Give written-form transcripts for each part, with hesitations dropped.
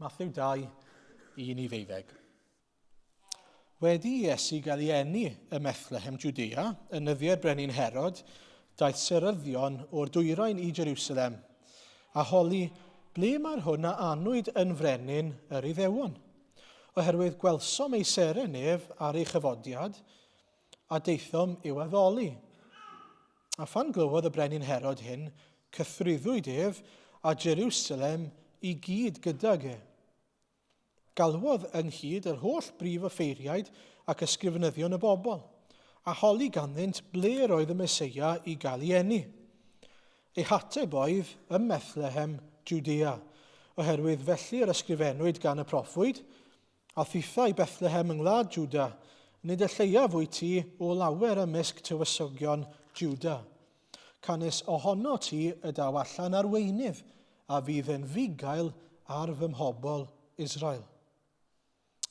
Mathew 2, 1 i 12. Wedi i Iesu gael ei eni ym Methlehem, Jwdea, yn nyddiau'r brenin Herod, daeth seryddion o'r dwyrain i Jerusalem, a holi, ble mae'r hwn a anwyd yn frenin yr Iddewon? Oherwydd gwelsom ei seren ef ar ei chyfodiad, a daethom i'w addoli. A phan glywodd y brenin Herod hyn, cythruddwyd ef a Jerusalem i gyd gydag e. Galwodd ynghyd yr holl brif offeiriaid ac ysgrifenyddion y bobl, a holi ganddynt ble yr oedd y Meseia i gael ei eni. Ei hateb oedd, ym Methlehem, Jwdea, oherwydd felly yr ysgrifennwyd gan y proffwyd, A thithau, Bethlehem yng ngwlad Jwda, nid y lleiaf wyt ti o lawer ymysg tywysogion Jwda. Canys ohono ti y daw allan arweinydd a fydd yn fugail ar fy mhobl Israel.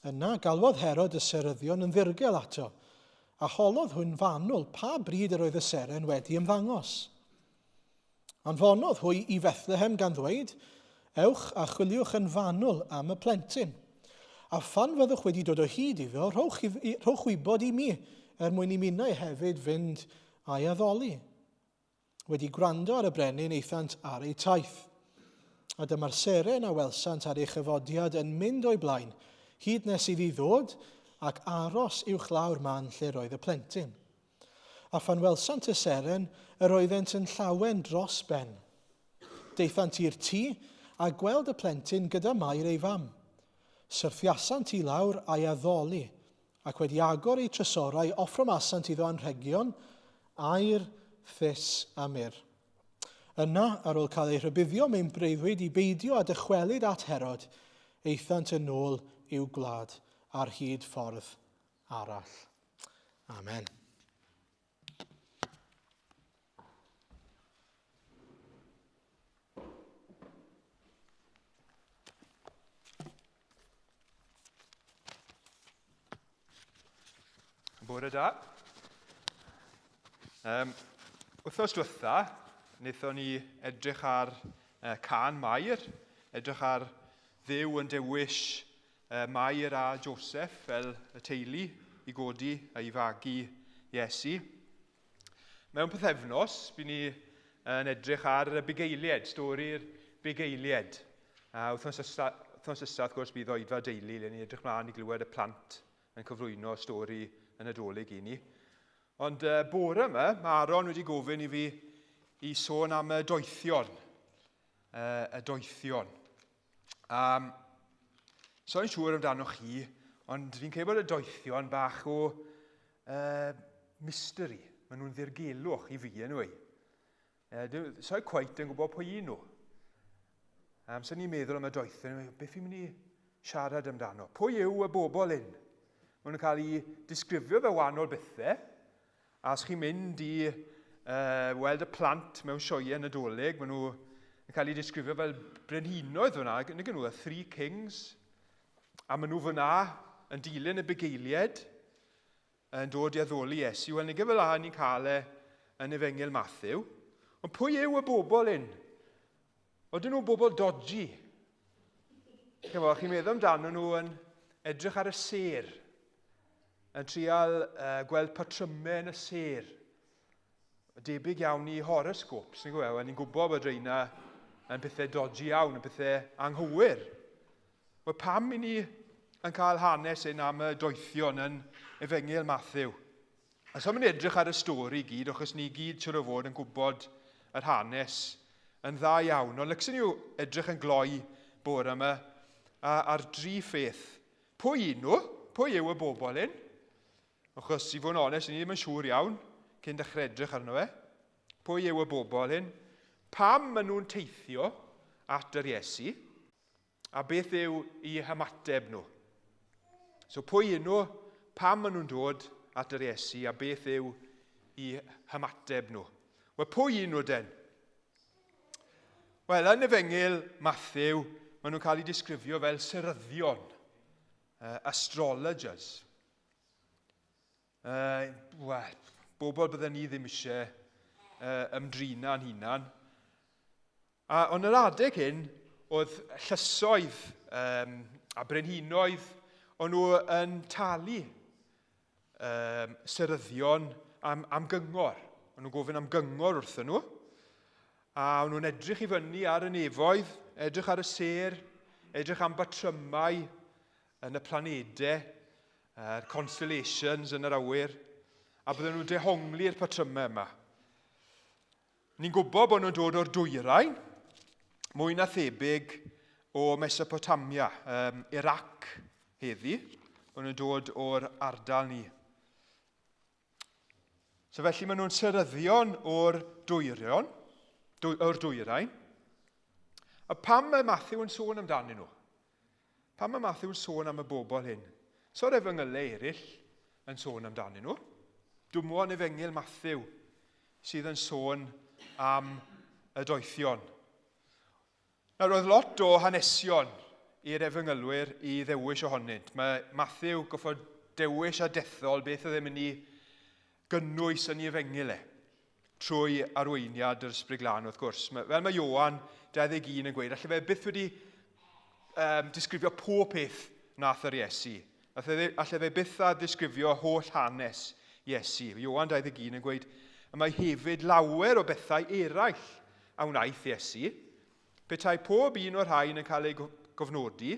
Yna galwodd Herod y seryddion yn ddirgel ato, a holodd hwy'n fanwl pa bryd yr oedd y seren wedi ymddangos. Anfonodd hwy i Fethlehem gan ddweud, Ewch a chwiliwch yn fanwl am y plentyn. A phan fyddwch wedi dod o hyd iddo, rhowch, rhowch wybod i mi, er mwyn i minnau hefyd fynd a'i addoli. Wedi gwrando ar y brenin, aethant ar eu taith. A dyma'r seren a welsant ar ei chyfodiad yn mynd o'i blaen, hyd nes iddi ddod ac aros uwchlaw'r man lle roedd y plentyn. A phan welsant y seren, yr oeddent yn llawen dros ben. Daethant i'r tŷ, a gweld y plentyn gyda Mair ei fam. Syrthiasant i lawr a'i addoli, ac wedi agor eu trysorau offrymasant iddo anrhegion, aur, thus a myrr. Yna, ar ôl cael eu rhybuddio mewn breuddwyd i beidio â dychwelyd at Herod, aethant yn ôl i'w gwlad ar hyd ffordd arall. Amen. Bore da. Um, wythnos diwetha, wnaethon ni edrych ar uh, can Mair, edrych ar Dduw yn dewis Mair a Joseph fel y teulu i godi a i fagu Iesu. Mewn pythefnos, bu ni yn edrych ar y bugeiliaid, stori'r bugeiliaid. A wythnos nesa, wythnos nesa, wrth gwrs, bydd oedfa deulu, le ni'n edrych mlaen i glywed y plant yn cyflwyno stori y Nadolig i ni. Ond uh, bore yma, mae Aaron wedi gofyn i fi i sôn am y doethion. Uh, y doethion. Um, so i'n siŵr amdano chi, ond fi'n credu bod y doethion bach o uh, mystery. Maen nhw'n ddirgelwch i fi, anyway. Uh, so i'n quite yn gwybod pwy un nhw. Um, so ni'n meddwl am y doethion, beth fi'n mynd i siarad amdano? Pwy yw y bobl hyn? Maen nhw'n cael eu disgrifio fel wahanol bethau, A os chi'n mynd i uh, weld y plant mewn sioeau Nadolig, maen nhw yn cael eu disgrifio fel brenhinoedd fyna, nag nhw, y Three Kings. A maen nhw fyna yn dilyn y bugeiliaid, yn dod i addoli Iesu. Wel, nid fel ni'n cael e yn Efengyl Matthew. Ond pwy yw y bobl hyn? Oedden nhw'n bobl dodgy. Chyfo, chi'n meddwl amdano nhw yn edrych ar y sêr, yn trial uh, gweld patrymau yn y sêr. Debyg iawn i horoscopes, ni'n gwybod, ni'n gwybod bod reina yn pethau dodgy iawn, yn pethau anghywir. Wel, pam i ni yn cael hanes hyn am y doethion yn Efengyl Matthew? A so mynd edrych ar y stori i gyd, achos ni gyd siwr o fod yn gwybod yr hanes yn dda iawn. Ond licsen ni edrych yn gloi bore yma ar dri pheth. Pwy y'n nhw? Pwy yw y bobl hyn? Achos i fod yn onest, ni ddim yn siŵr iawn cyn dechrau edrych arno fe. Pwy yw y bobl hyn? Pam maen nhw'n teithio at yr Iesu? A beth yw eu hymateb nhw? So pwy y'n nhw, pam maen nhw'n dod at yr Iesu, a beth yw eu hymateb nhw? Wel, pwy y'n nhw den? Wel, yn Efengyl Matthew, maen nhw'n cael eu disgrifio fel seryddion, uh, astrologers. Uh, Wel, bobl bydden ni ddim eisiau uh, ymdrina'n hunan. A ond yr adeg hyn, oedd llysoedd um, a brenhinoedd, o'n nhw yn talu um, seryddion am, am gyngor. O'n nhw'n gofyn am gyngor wrthyn nhw. A o'n nhw'n edrych i fyny ar y nefoedd, edrych ar y sêr, edrych am batrymau yn y planedau, yr constellations yn yr awyr, a bydden nhw'n dehongli'r patrymau yma. Ni'n gwybod bod nhw'n dod o'r dwyrain, mwy na thebyg o Mesopotamia, um, Iraq heddi, bod nhw'n dod o'r ardal ni. So felly maen nhw'n seryddion o'r dwyrion, dwy, o'r dwyrain. A pam mae Matthew yn sôn amdanyn nhw? Pam mae Matthew yn sôn am y bobl hyn? So'r efengylau eraill yn sôn amdanyn nhw. Dwmon efengyl Matthew sydd yn sôn am y doethion. Nawr, roedd lot o hanesion i'r efengylwyr i ddewis ohonynt. Mae Matthew goffod dewis a dethol beth oedd e'n mynd i gynnwys yn ei efengyl e, trwy arweiniad yr Ysbryd Glân, wrth gwrs. Fel mae Ioan 21 yn gweud, allai fe byth wedi um, disgrifio pob peth nath yr Iesu. Allai fe byth a ddisgrifio holl hanes Iesu. Ioan 21 yn gweud, y mae hefyd lawer o bethau eraill a wnaeth Iesu. Petai pob un o'r rhain yn cael ei gofnodi,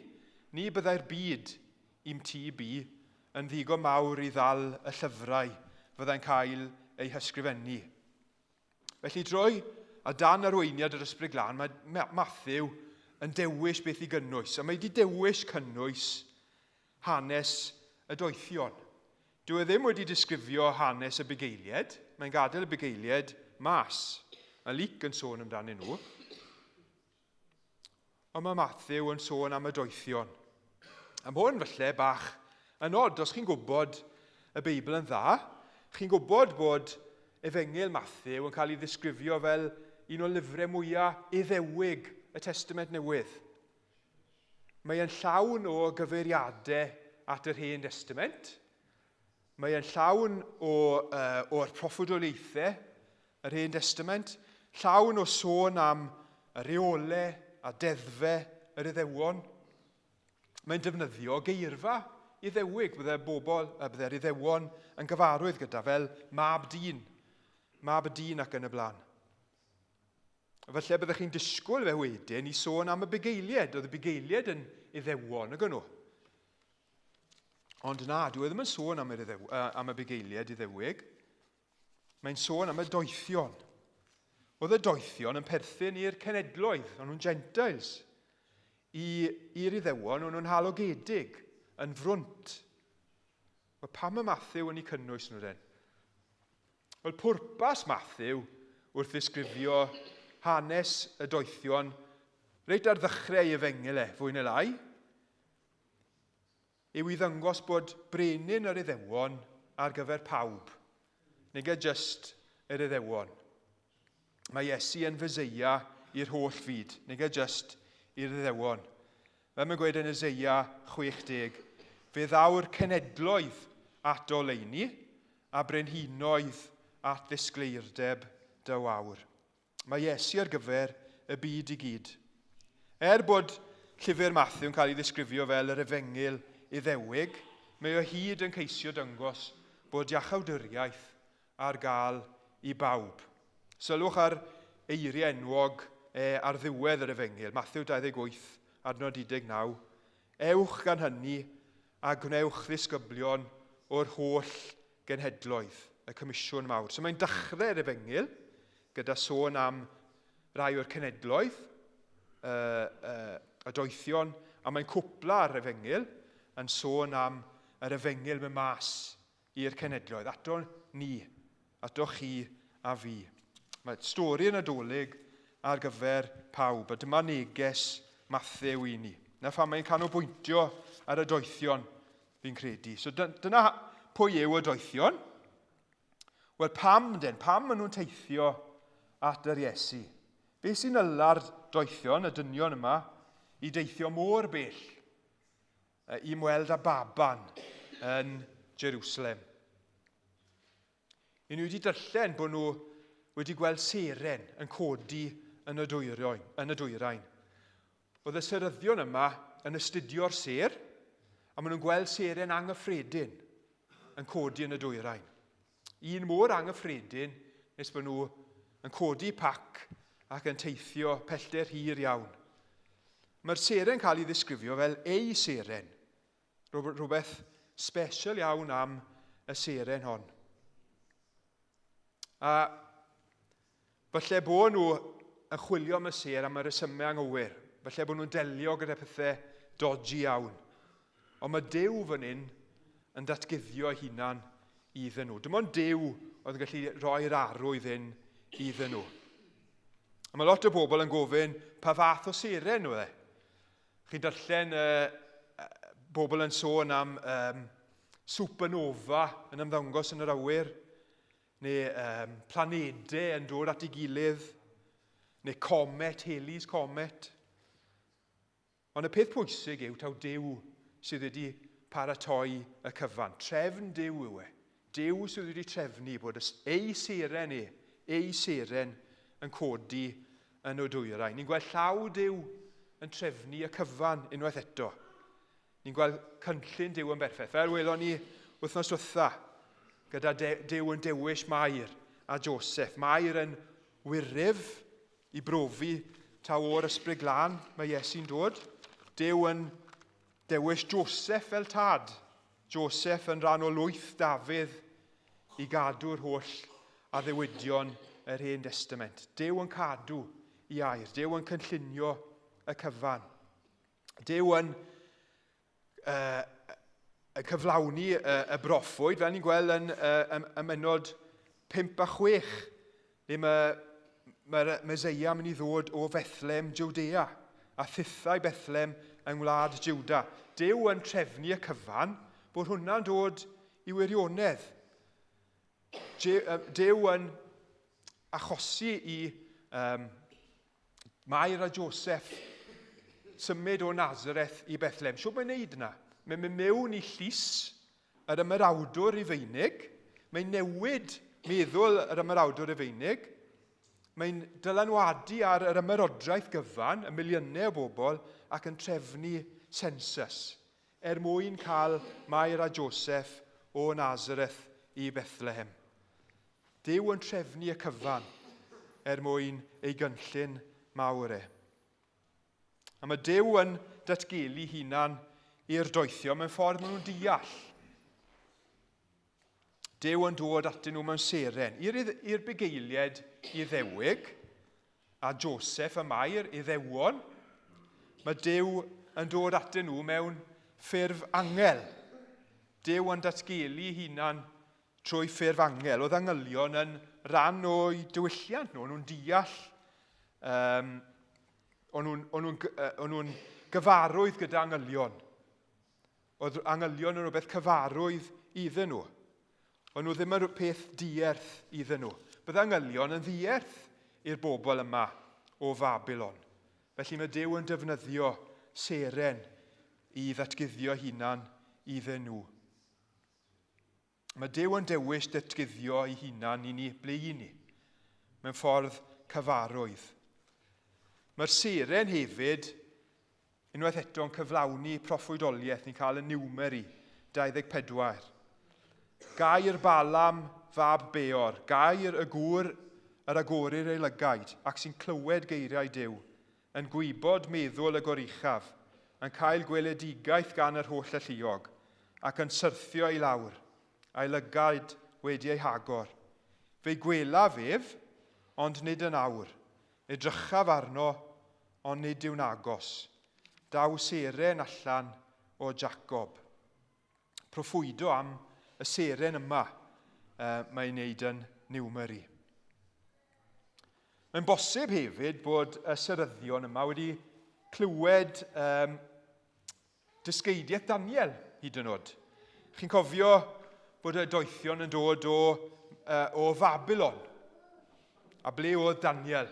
ni byddai'r byd i'm TB yn ddigon mawr i ddal y llyfrau fyddai'n cael eu hysgrifennu. Felly drwy a dan arweiniad yr Ysbryd Glân, mae Matthew yn dewis beth i gynnwys. A mae wedi dewis cynnwys hanes y doethion. Dyw e ddim wedi disgrifio hanes y bugeilied, mae'n gadael y bugeilied mas. Mae Luc yn sôn amdanyn nhw. Ond mae Matthew yn sôn am y doethion. Am hwn falle bach yn od, os chi'n gwybod y Beibl yn dda, chi'n gwybod bod Efengyl Matthew yn cael ei ddisgrifio fel un o lyfrau mwyaf iddewig y Testament Newydd. Mae e'n llawn o gyfeiriadau at yr Hen Testament. Mae e'n llawn o, uh, o'r proffwydoliaethau yr Hen Testament, llawn o sôn am y reolau a deddfau yr Iddewon. Mae'n defnyddio geirfa Iddewig, byddai bobl, byddai'r Iddewon yn gyfarwydd gyda fel mab dyn, mab y dyn ac yn y blaen. Falle byddech chi'n disgwyl fe wedyn i sôn am y bugeiliaid. Oedd y bugeiliaid yn Iddewon, ag nhw. Ond na, dwi e ddim yn sôn am, yr iddew, am y bugeiliaid Iddewig. Mae'n sôn am y doethion. Oedd y doethion yn perthyn i'r cenedloedd, o'n nhw'n Gentiles. I'r Iddewon, o'n nhw'n halogedig, yn frwnt. Wel, pam y Matthew yn eu cynnwys nhw den? Wel, pwrpas Matthew wrth ddisgrifio hanes y doethion reit ar ddechrau ei efengyl e, fwy neu lai, yw i ddangos bod brenin yr Iddewon ar gyfer pawb, nid jyst yr Iddewon. Mae Iesu yn Feseia i'r holl fyd, nid jyst i'r Iddewon. Fel mae'n gweud yn Eseia 60, fe ddaw'r cenedloedd at oleuni a brenhinoedd at ddisgleirdeb dy wawr. Mae Iesu ar gyfer y byd i gyd. Er bod llyfr Matthew yn cael ei ddisgrifio fel yr efengyl Iddewig, mae o hyd yn ceisio dangos bod iachawdwriaeth ar gael i bawb. Sylwch ar eiriau enwog e ar ddiwedd yr Efengyl, Mathew 28, adnod 19, Ewch gan hynny a gwnewch ddisgyblion o'r holl genhedloedd, y comisiwn mawr. So mae'n dechrau'r Efengyl gyda sôn am rai o'r cenedloedd, y, y, y doethion, a mae'n cwpla'r Efengyl yn sôn am yr Efengyl mewn mas i'r cenedloedd, ato ni, ato chi a fi. Mae stori yn Nadolig ar gyfer pawb, a dyma neges Mathew i ni. Na pham mae'n canolbwyntio ar y doethion, fi'n credu. So dyna pwy yw y doethion. Wel, pam den? Pam maen nhw'n teithio at yr Iesu? Be sy'n yla'r doethion, y dynion yma, i deithio mor bell i ymweld â baban yn Jerusalem. I ni wedi darllen bod nhw wedi gweld seren yn codi yn y dwyrain. Yn y dwyrain. Oedd y seryddion yma yn astudio'r sêr, a maen nhw'n gweld seren anghyffredin yn codi yn y dwyrain. Un mor anghyffredin nes bod nhw yn codi pac ac yn teithio pellter hir iawn. Mae'r seren cael ei ddisgrifio fel ei seren, Rhywbeth special iawn am y seren hon. A falle bod nhw yn chwilio am y sêr am y resymau anghywir. Falle bod nhw'n delio gyda pethau dodgy iawn. Ond mae Duw fan hyn yn datguddio ei hunan iddyn nhw. Dim ond Duw oedd yn gallu rhoi'r arwydd hyn iddyn nhw. A mae lot o bobl yn gofyn pa fath o seren oedd e. Chi'n darllen bobl yn sôn am um, supernova yn ymddangos yn yr awyr, neu um, planedau yn dod at ei gilydd, neu comet, Halley's Comet. Ond y peth pwysig yw taw Duw sydd wedi paratoi y cyfan. Trefn Duw yw e. Duw sydd wedi trefnu bod ei seren e, ei seren yn codi yn y dwyrain. Ni'n gweld llaw Duw yn trefnu y cyfan unwaith eto. Ni'n gweld cynllun Duw yn berffaith. Fel welon ni wythnos diwetha, gyda Duw yn dewis Mair a Joseph. Mair yn wyryf i brofi taw o'r Ysbryd Glân mae Iesu'n dod. Duw yn dewis Joseph fel tad. Joseph yn rhan o lwyth Dafydd i gadw'r holl addewidion yr Hen Destament. Duw yn cadw i air. Duw yn cynllunio y cyfan. Duw yn, uh, yn cyflawni y, y broffwyd, fel ni'n gweld yn uh, ym mynod 5 a 6, Le mae, mae'r Meseia mynd i ddod o Fethlem, Jwdea, a thithau Bethlem yng ngwlad Jwda. Duw yn trefnu y cyfan bod hwnna'n dod i wirionedd. Duw yn achosi i um, Mair a Joseph symud o Nazareth i Bethlehem. Siwt mae'n neud yna? Mae'n mynd mewn i llys yr ymerawdwr Rufeinig, mae'n newid meddwl yr ymerawdwr Rufeinig, mae'n dylanwadu ar yr ymerodraeth gyfan, y miliynau o bobl, ac yn trefnu census er mwyn cael Mair a Joseph o Nazareth i Bethlehem. Duw yn trefnu y cyfan er mwyn ei gynllun mawr e. A mae Duw yn datgelu hunan i'r doethio mewn ffordd maen nhw'n deall. Duw yn dod atyn nhw mewn seren. I'r bugeiliaid Iddewig a Joseph a Mair, Iddewon, mae Duw yn dod atyn nhw mewn ffurf angel. Duw yn datgelu hunan trwy ffurf angel. Oedd angylion yn rhan o'i diwylliant nhw, nhw'n deall um, o'n nhw'n nhw, nhw gyfarwydd gyda angylion. Oedd angylion yn rhywbeth cyfarwydd iddyn nhw. O'n nhw ddim yn peth dierth iddyn nhw. Bydde angylion yn ddierth i'r bobl yma o Fabilon. Felly mae Duw yn defnyddio seren i ddatguddio hunan iddyn nhw. Mae Duw yn dewis datguddio ei hunan i ni ble i ni, mewn ffordd cyfarwydd. Mae'r seren hefyd, unwaith eto, yn cyflawni proffwydoliaeth ni'n cael yn Niwmeri 24. Gair Balaam fab Beor, gair y gŵr yr agorir ei lygaid ac sy'n clywed geiriau Duw, yn gwybod meddwl y Goruchaf, yn cael gweledigaeth gan yr Holl Alluog, ac yn syrthio i lawr, a'i lygaid wedi eu hagor. Fe'i gwelaf ef, ond nid yn awr. Edrychaf arno, ond nid yw'n agos. Daw seren allan o Jacob. Proffwydo am y seren yma uh, mae'n wneud yn Newmary. Mae'n bosib hefyd bod y seryddion yma wedi clywed um, dysgeidiaeth Daniel hyd yn oed. Chi'n cofio bod y doethion yn dod o, uh, o Fabilon. A ble oedd Daniel?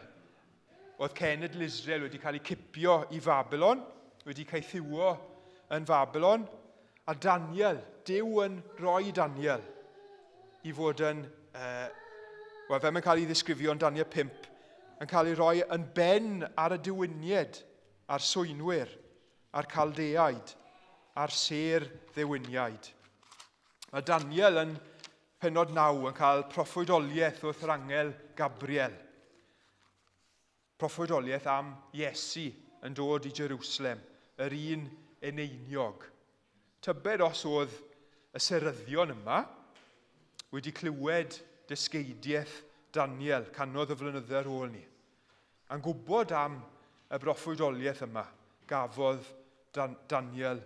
Oedd cenedl Israel wedi cael ei cipio i Fabilon, wedi caethiwo yn Fabilon, a Daniel, Duw yn rhoi Daniel i fod yn, uh, wel, fel mae'n cael ei ddisgrifio yn Daniel 5, yn cael ei roi yn ben ar y diwynied a'r swynwyr, a'r Caldeaid, a'r sêr ddewiniaid. Mae Daniel yn penod 9 yn cael proffwydoliaeth wrth yr angel Gabriel. Proffwydoliaeth am Iesu yn dod i Jerusalem, yr un eneiniog. Tybed os oedd y seryddion yma wedi clywed dysgeidiaeth Daniel canodd y flynyddoedd ar ôl ni. A'n gwybod am y broffwydoliaeth yma gafodd Dan Daniel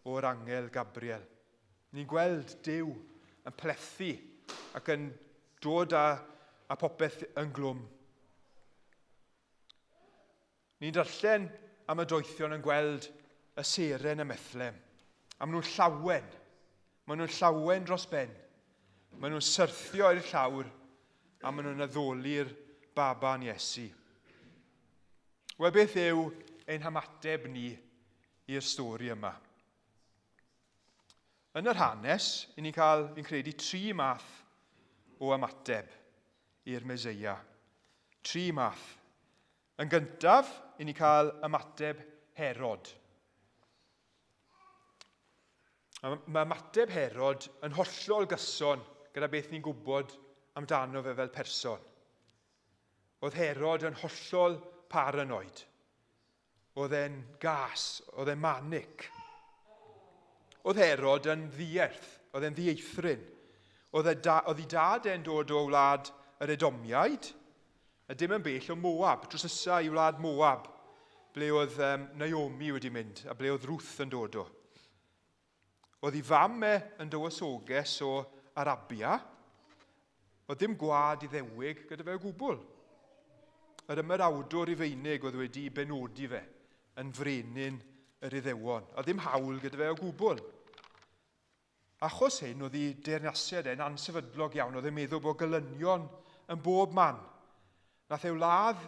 o'r angel Gabriel. Ni'n gweld Duw yn plethu ac yn dod â, â popeth yn glwm. Ni'n darllen am y doethion yn gweld y seren ym Methlem. A maen nhw'n llawen. Maen nhw'n llawen dros ben. Maen nhw'n syrthio i'r llawr a maen nhw'n addoli'r baban Iesu. Wel, beth yw ein hymateb ni i'r stori yma? Yn yr hanes, i ni'n cael, fi'n credu, tri math o ymateb i'r Meseia. Tri math. Yn gyntaf, i ni cael ymateb Herod. Mae ymateb Herod yn hollol gyson gyda beth ni'n gwybod amdano fe fel person. Oedd Herod yn hollol paranoid. Oedd e'n gas, oedd e'n manic. Oedd Herod yn ddierth, oedd e'n ddieithryn. Oedd, e da, oedd ei dad e'n dod o wlad yr Edomiaid, a dim yn bell o Moab, drws nesa i wlad Moab, ble oedd um, Naomi wedi mynd a ble oedd Ruth yn dod o. Oedd ei fam e yn dywysoges o Arabia. Oedd dim gwad Iddewig gyda fe o gwbl. Yr ymerawdwr Rufeinig oedd wedi benodi fe yn frenin yr Iddewon. Oedd ddim hawl gyda fe o gwbl. Achos hyn, oedd ei deyrnasiad e'n ansefydlog iawn, oedd e'n meddwl bod gelynion yn bob man. Nath e wladd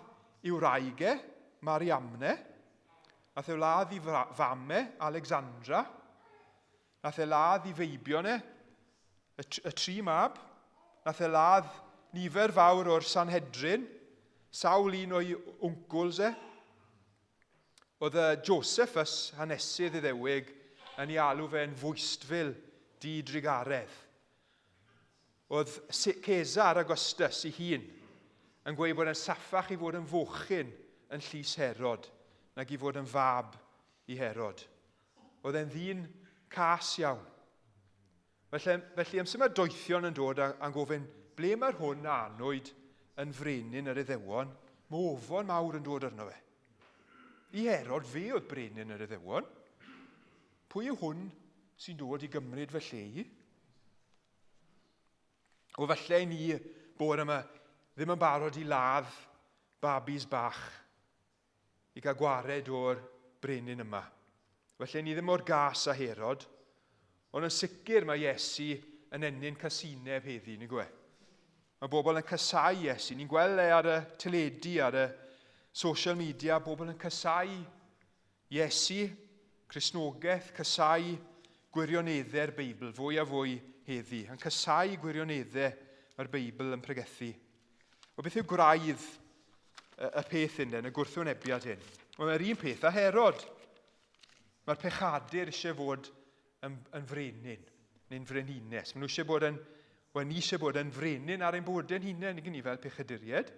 i'w wraig e, Mariamne, nath e wladd i fam e, Alexandra, nath e ladd i feibion e, y, y tri mab, nath e ladd nifer fawr o'r Sanhedrin, sawl un o'i wncwls e. Oedd y Josephus, hanesydd Iddewig, yn ei alw fe'n fwystfil di-drugaredd. Oedd Caesar Augustus ei hun yn gweud bod e'n saffach i fod yn fochyn yn llys Herod nag i fod yn fab i Herod. Oedd e'n ddyn cas iawn. Felly, felly amser mae doethion yn dod a'n gofyn, ble mae'r hwn a anwyd yn frenin yr Iddewon? Mae ofon mawr yn dod arno fe. I Herod, fe oedd brenin yr Iddewon. Pwy yw hwn sy'n dod i gymryd fy lle i? O falle i ni bod yma ddim yn barod i ladd babis bach i gael gwared o'r brenin yma. Felly ni ddim mor gas a Herod, ond yn sicr mae Iesu yn ennyn casineb heddi, nag yw e? Mae bobl yn casau Iesu. Ni'n gweld e ar y teledu, ar y social media, bobl yn casau Iesu, Cristnogaeth, casau gwirioneddau'r Beibl fwy a fwy heddi. Yn casau gwirioneddau mae'r Beibl yn pregethu. Wel, beth yw gwraidd y peth hyn, y gwrthwynebiad hyn? Wel, mae'r un peth â Herod. Mae'r pechadur eisiau fod yn, yn frenin, neu'n frenhines. Maen nhw eisiau bod yn, wel, ni eisiau bod yn frenin ar ein bywydau'n hunain, ni fel pechaduriaid.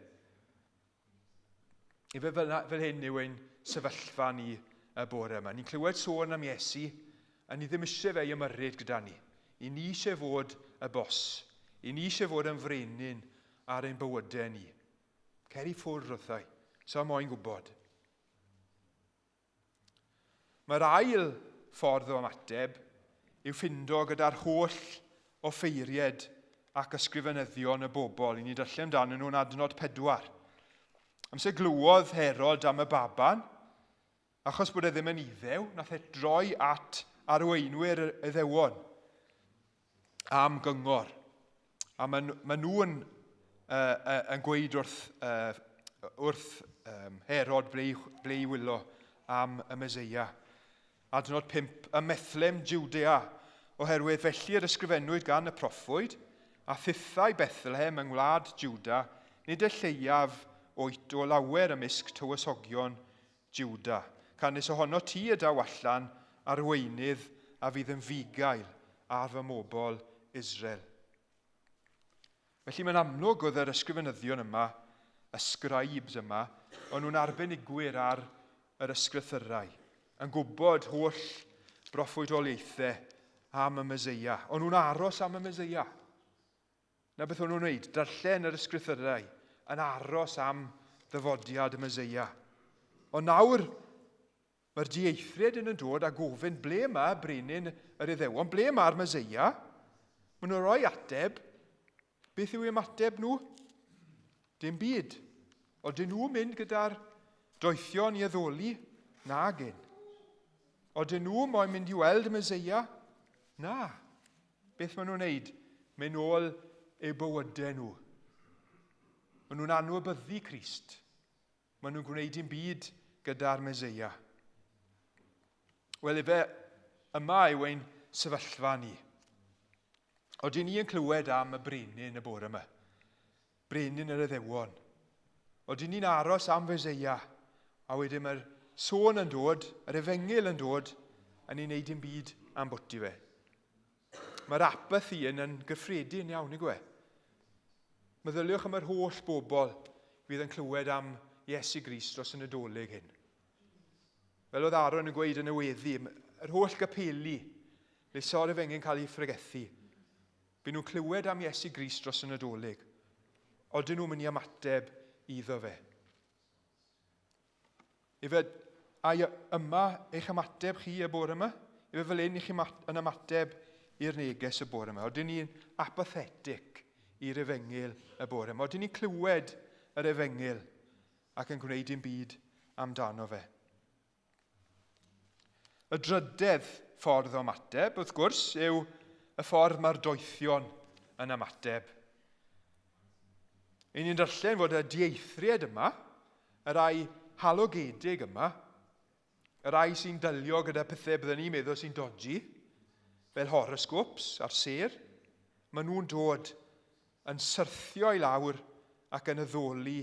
Ife fel, fel hyn yw ein sefyllfa ni y bore yma. Ni'n clywed sôn am Iesu, a ni ddim eisiau fe i ymyrryd gyda ni. I ni eisiau fod y bos. I ni eisiau fod yn frenin ar ein bywydau ni. Cer i ffwrdd wrthau. So moyn gwybod. Mae'r ail ffordd o ymateb yw ffindo gyda'r holl offeiried ac ysgrifenyddion y bobl. I ni darllen amdanyn nhw'n adnod 4. Amser glywodd Herod am y baban, achos bod e ddim yn iddew, nath e droi at arweinwyr yr Iddewon am gyngor. A maen, maen nhw'n uh, uh, yn gweud wrth, uh, wrth um, Herod ble i, ble i wylo am y Meseia. Adnod 5, ym Methlem, Judea, oherwydd felly yr ysgrifennwyd gan y proffwyd, a thithau Bethlehem yng ngwlad Juda, nid y lleiaf oet o lawer ymysg tywysogion Juda. Canys ohono ti y daw allan arweinydd a fydd yn fugail ar fy mobl Israel. Felly mae'n amlwg oedd yr ysgrifenyddion yma, y scribes yma, o'n nhw'n arbenigwyr ar yr ysgrythyrau, yn gwybod holl broffwydoliaethau am y Meseia. O'n nhw'n aros am y Meseia. Na beth o'n nhw'n wneud, darllen yr ysgrythyrau, yn aros am ddyfodiad y Meseia. Ond nawr, mae'r dieithriad yn dod a gofyn ble mae brenin yr Iddewon, ble mae'r Meseia? Maen nhw'n rhoi ateb. Beth yw ymateb nhw? Dim byd. Odyn nhw'n mynd gyda'r doethion i addoli? Nagyn. Odyn nhw moyn mynd i weld y Meseia? Na. Beth maen nhw'n wneud? Mynd ôl eu bywydau nhw. Maen nhw'n anwybyddu Crist. Maen nhw'n gwneud dim byd gyda'r Meseia. Wel, efe yma yw ein sefyllfa ni. Oedden ni yn clywed am y brenin y bore yma. Brenin yr Iddewon. Oedden ni'n aros am Feseia, a wedyn mae'r sôn yn dod, yr efengyl yn dod, a ni'n neud dim byd am bwti fe. Mae'r apathy yn yn gyffredin iawn, nag e? Meddyliwch am yr holl bobl fydd yn clywed am Iesu Grist dros y Nadolig hyn. Fel oedd Aaron yn gweud yn y weddi, yr holl gapeli le so'r efengyl yn cael ei phregethu, Byn nhw'n clywed am Iesu Grist dros y Nadolig. Odyn nhw'n mynd i ymateb iddo fe? Ife, ai yma eich ymateb chi y bore yma? Ife fel un i chi yn ymateb i'r neges y bore yma? Odyn ni'n apathetic i'r efengyl y bore yma? Odyn ni'n clywed yr efengyl ac yn gwneud dim byd amdano fe? Y drydedd ffordd o ymateb, wrth gwrs, yw y ffordd mae'r doethion yn ymateb. Yn ni'n darllen fod y dieithriad yma, y rai halogedig yma, y rai sy'n dylio gyda pethau byddwn ni'n meddwl sy'n dodgy, fel horoscopes a'r sêr, maen nhw'n dod yn syrthio i lawr ac yn addoli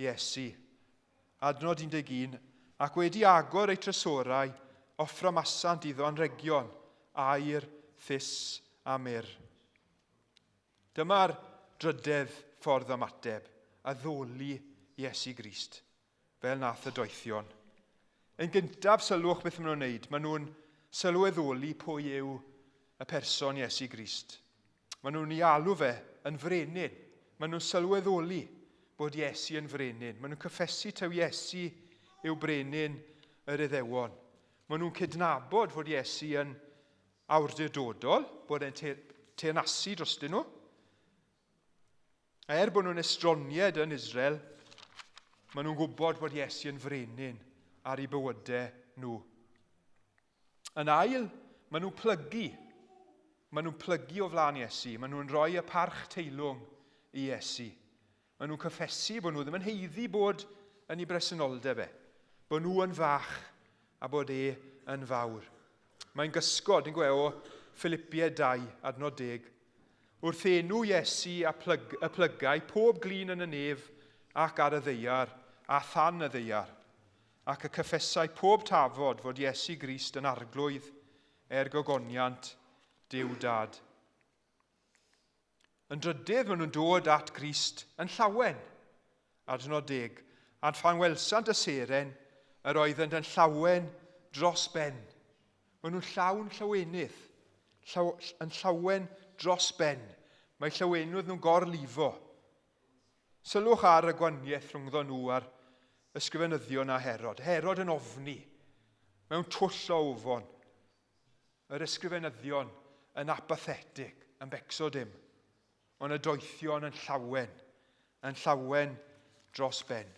Iesu. Adnod 11, Ac wedi agor eu trysorau, offrymasant iddo anrhegion, aur, thus a myrr. Dyma'r drydedd ffordd o ymateb, addoli Iesu Grist, fel nath y doethion. Yn gyntaf, sylwch beth maen nhw'n wneud. Maen nhw'n sylweddoli pwy yw y person Iesu Grist. Maen nhw'n ei alw fe yn frenin. Maen nhw'n sylweddoli bod Iesu yn frenin. Maen nhw'n cyffesu taw Iesu yw brenin yr Iddewon. Maen nhw'n cydnabod fod Iesu yn awdurdodol, bod e'n teyrnasu drostyn nhw. A er bod nhw'n estronied yn Israel, maen nhw'n gwybod bod Iesu yn frenin ar eu bywydau nhw. Yn ail, maen nhw'n plygu. Maen nhw'n plygu o flaen Iesu. Maen nhw'n rhoi y parch teilwng i Iesu. Maen nhw'n cyffesu bod nhw ddim yn heiddi bod yn ei bresenoldeb e. Bod nhw yn fach a bod e yn fawr. Mae'n gysgod, yn gwe, o Philippiau 2, adnod 10. Wrth enw Iesu a plyg, y plygau pob glin yn y nef ac ar y ddeiar a than y ddeiar. Ac y cyffesai pob tafod fod Iesu Grist yn Arglwydd er gogoniant Duw Dad. Yn drydydd, maen nhw'n dod at Grist yn llawen. Adnod deg. A phan welsant y seren, yr oeddent yn llawen dros ben. Maen nhw'n llawn llawenydd, llaw, yn llawen dros ben. Mae llawenydd nhw'n gorlifo. Sylwch ar y gwaniaeth rhyngddo nhw a'r ysgrifenyddion a Herod. Herod yn ofni, mewn twll o ofon. Yr ysgrifenyddion yn apathetig, yn becso dim. Ond y doethion yn llawen, yn llawen dros ben.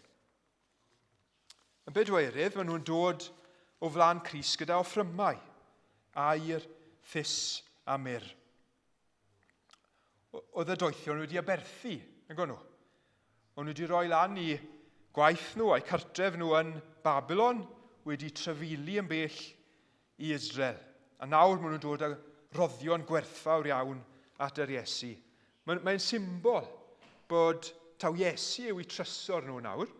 Yn bedwerydd, maen nhw'n dod o flaen Crist gyda offrymau, aur, thus a myrr. Oedd y doethion wedi aberthu, nag o'n nhw? O'n nhw wedi rhoi lan i gwaith nhw a'i cartref nhw yn Babylon, wedi trafili yn bell i Israel. A nawr maen nhw'n dod â roddion gwerthfawr iawn at yr Iesu. Mae'n mae symbol bod taw Iesu yw eu trysor nhw nawr.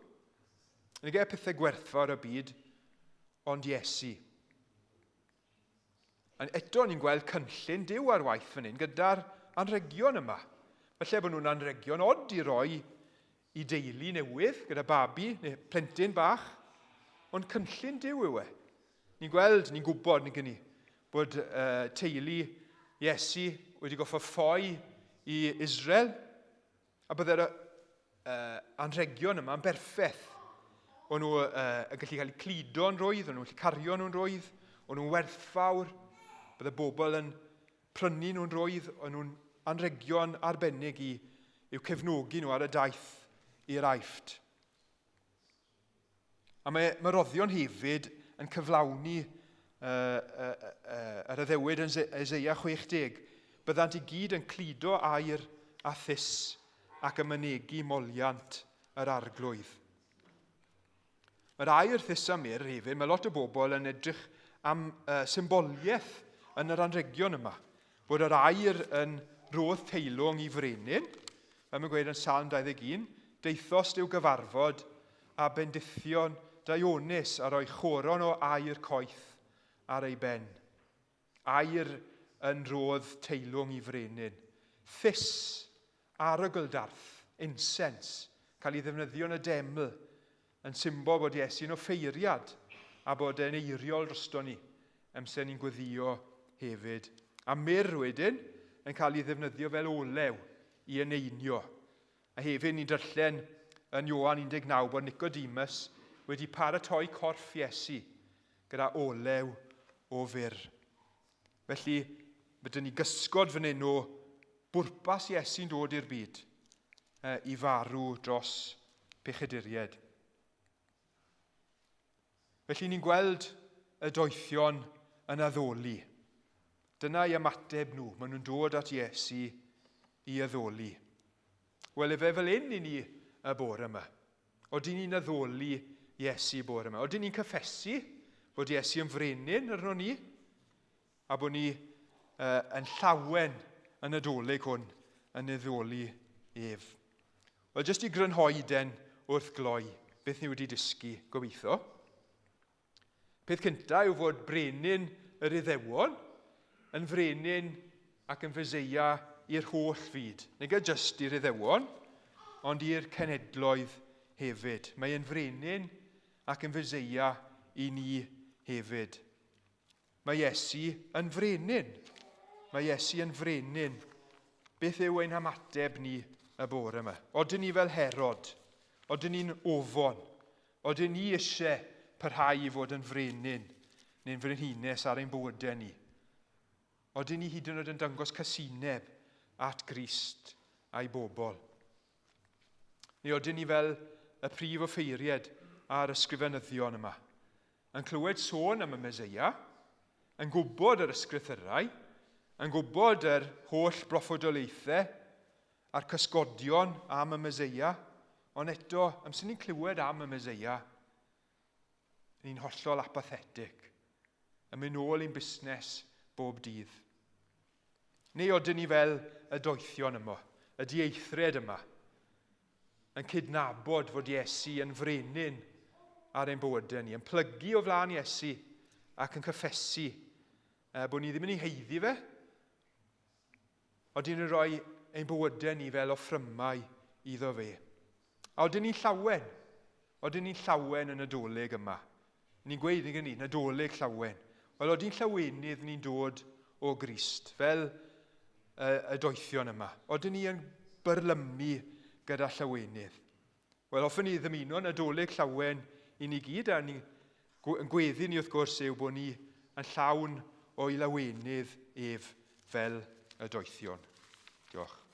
Yn gael pethau gwerthfawr y byd, ond Iesu. A eto ni'n gweld cynllun Duw ar waith fan hyn gyda'r anrhegion yma. Falle bod nhw'n anrhegion od i roi i deulu newydd gyda babi neu plentyn bach, ond cynllun Duw yw e. Ni'n gweld, ni'n gwybod, ni'n gynnu, bod uh, teulu Iesu wedi goffa ffoi i Israel, a byddai'r uh, anrhegion yma yn berffaith. O'n nhw uh, yn gallu cael eu cludo'n rwydd, o'n nhw'n gallu cario nhw'n rwydd, o'n nhw'n werthfawr, bydde bobl yn prynu nhw'n rwydd, o'n nhw'n anrhegion arbennig i, i'w cefnogi nhw ar y daith i'r Aifft. A mae, mae roddion hefyd yn cyflawni uh, uh, uh, yr addewid yn Eseia 60. Byddant i gyd yn cludo air a thus ac yn mynegi moliant yr arglwydd. Mae'r air thus a myrr hefyd, mae lot o bobl yn edrych am uh, symboliaeth yn yr anrhegion yma. Bod yr air yn rodd teilwng i frenin, fel mae'n gweud yn Salm 21, Daethost i'w gyfarfod a bendithion daionus a rhoi choron o aur coeth ar ei ben. Aur yn rodd teilwng i frenin. Thus, arogl-darth, incense, cael ei ddefnyddio yn y deml, yn symbol bod Iesu'n offeiriad a bod e'n eiriol drosto ni amser ni'n gweddio hefyd. A myrr wedyn yn cael ei ddefnyddio fel olew i eneinio. A hefyd ni'n darllen yn Ioan 19 bod Nicodemus wedi paratoi corff Iesu gyda olew o fur. Felly, mae dyn ni gysgod fan hyn o bwrpas Iesu'n dod i'r byd i farw dros pechaduriaid. Felly ni'n gweld y doethion yn addoli. Dyna i ymateb nhw. Maen nhw'n dod at Iesu i addoli. Wel, efe fel hyn i ni y bore yma. Odyn ni'n addoli Iesu y bore yma? Odyn ni'n cyffesu fod Iesu yn frenin arno ni? A bod ni uh, yn llawen yn y dolyg hwn yn addoli ef. Wel, jyst i grynhoi den wrth gloi beth ni wedi dysgu, gobeithio. Peth cyntaf yw fod brenin yr Iddewon yn frenin ac yn Feseia i'r holl fyd. Nid jyst i'r Iddewon, ond i'r cenedloedd hefyd. Mae e'n frenin ac yn Feseia i ni hefyd. Mae Iesu yn frenin. Mae Iesu yn frenin. Beth yw ein hymateb ni y bore yma? Odyn ni fel Herod? Odyn ni'n ofon? Odyn ni eisiau parhau i fod yn frenin neu'n frenhines ar ein bywydau ni? Odyn ni hyd yn oed yn dangos casineb at Grist a'i bobl? Neu odyn ni fel y prif offeiried a'r ysgrifenyddion yma, yn clywed sôn am y Meseia, yn gwybod yr ysgrythyrau, yn gwybod yr holl broffwydoliaethau a'r cysgodion am y Meseia, ond eto, amser ni'n clywed am y Meseia, ni'n hollol apathetic, yn mynd nôl i'n busnes bob dydd. Neu odyn ni fel y doethion yma, y dieithriad yma, yn cydnabod fod Iesu yn frenin ar ein bywydau ni, yn plygu o flaen Iesu ac yn cyffesu eh, bod ni ddim yn ei heiddi fe, ond ni'n rhoi ein bywydau ni fel offrymau iddo fe. A odyn ni'n llawen, odyn ni'n llawen yn y dolyg yma. Ni'n gweud yn ni, Nadolig llawen. Wel, oeddi'n llawenydd ni'n dod o Grist, fel y, y doethion yma. Oedden ni yn byrlymu gyda llawenydd. Wel, hoffwn ni ddymuno Nadolig llawen i ni gyd, a ni, yn gweddi ni wrth gwrs yw bod ni yn llawn o'i lawenydd ef fel y doethion. Diolch.